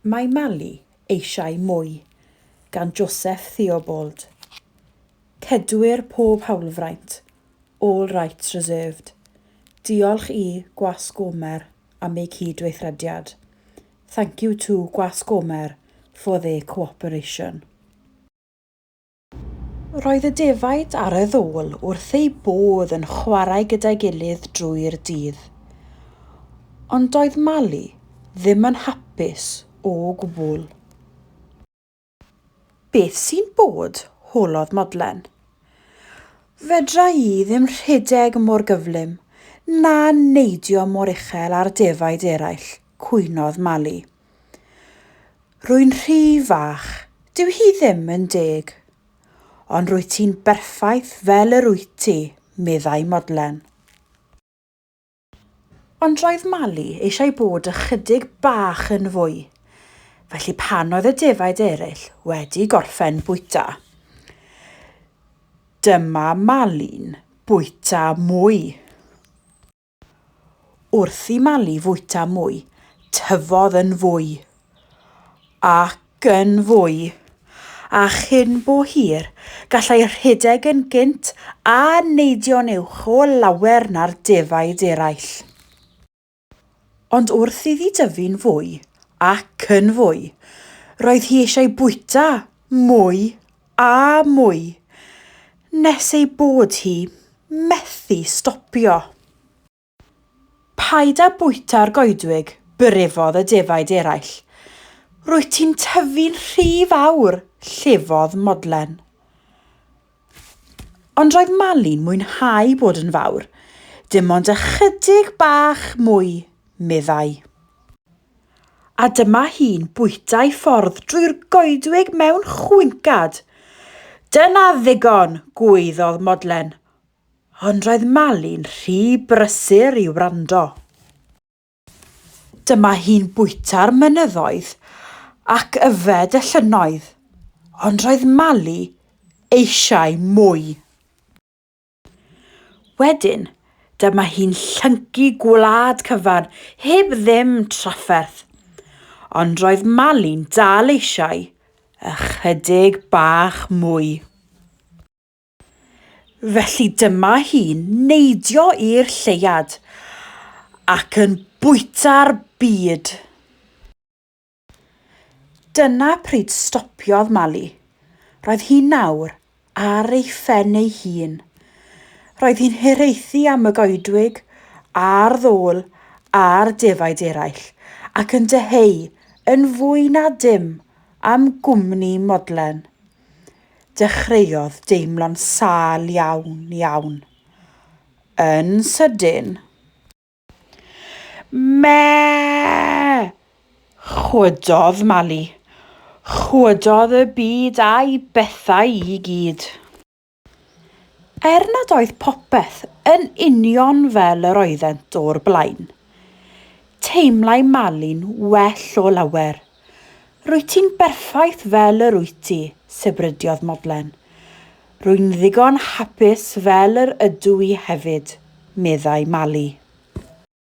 Mae Mali eisiau mwy gan Joseph Theobald. Cedwir pob hawlfraint, all rights reserved. Diolch i Gwasg Gomer am eu cydweithrediad. Thank you to Gwasg Gomer for their cooperation. Roedd y defaid ar y ddôl wrth eu bodd yn chwarae gyda'i gilydd drwy'r dydd. Ond doedd Mali ddim yn hapus o gwbl. Beth sy'n bod? holodd Modlen. Fedra i ddim rhedeg mor gyflym, na neidio mor uchel â'r defaid eraill, cwynodd Mali. Rwy'n rhy fach, dyw hi ddim yn deg. Ond rwyt ti'n berffaith fel yr wyt ti, meddai Modlen. Ond roedd Mali eisiau bod ychydig bach yn fwy, felly pan oedd y defaid eraill wedi gorffen bwyta, dyma Mali'n bwyta mwy. Wrth i Mali fwyta mwy, tyfodd yn fwy. Ac yn fwy. A chyn bo hir, gallai rhedeg yn gynt a neidio'n uwch o lawer na'r defaid eraill. Ond wrth iddi dyfu'n fwy ac yn fwy, roedd hi eisiau bwyta mwy a mwy, nes ei bod hi methu stopio. Paid â bwyta'r goedwig, brifodd y defaid eraill. Rwyt ti'n tyfu'n rhy fawr, llefodd Modlen. Ond roedd Mali'n mwynhau bod yn fawr. Dim ond ychydig bach mwy, meddai. A dyma hi'n bwyta'i ffordd drwy'r goedwig mewn chwincad. Dyna ddigon, gwaeddodd Modlen. Ond roedd Mali'n rhy brysur i wrando. Dyma hi'n bwyta'r mynyddoedd ac yfed y llynnoedd, ond roedd Mali eisiau mwy. Wedyn, dyma hi'n llyncu gwlad cyfan heb ddim trafferth. Ond roedd Mali'n dal eisiau ychydig bach mwy. Felly dyma hi'n neidio i'r lleuad ac yn bwyta'r byd. Dyna pryd stopiodd Mali. Roedd hi nawr ar ei phen ei hun. Roedd hi'n hiraethu am y goedwig a'r ddôl a'r defaid eraill ac yn dyheu yn fwy na dim am gwmni Modlen. Dechreuodd deimlo'n sâl iawn, iawn. Yn sydyn. Me! Chwydodd Mali. Chwydodd y byd a'i bethau i gyd. Er nad oedd popeth yn union fel yr oeddent o'r blaen, teimlai Mali'n well o lawer. Rwyt ti'n berffaith fel yr wyt ti, sibrydiodd Modlen. Rwy'n ddigon hapus fel yr ydw i hefyd, meddai Mali.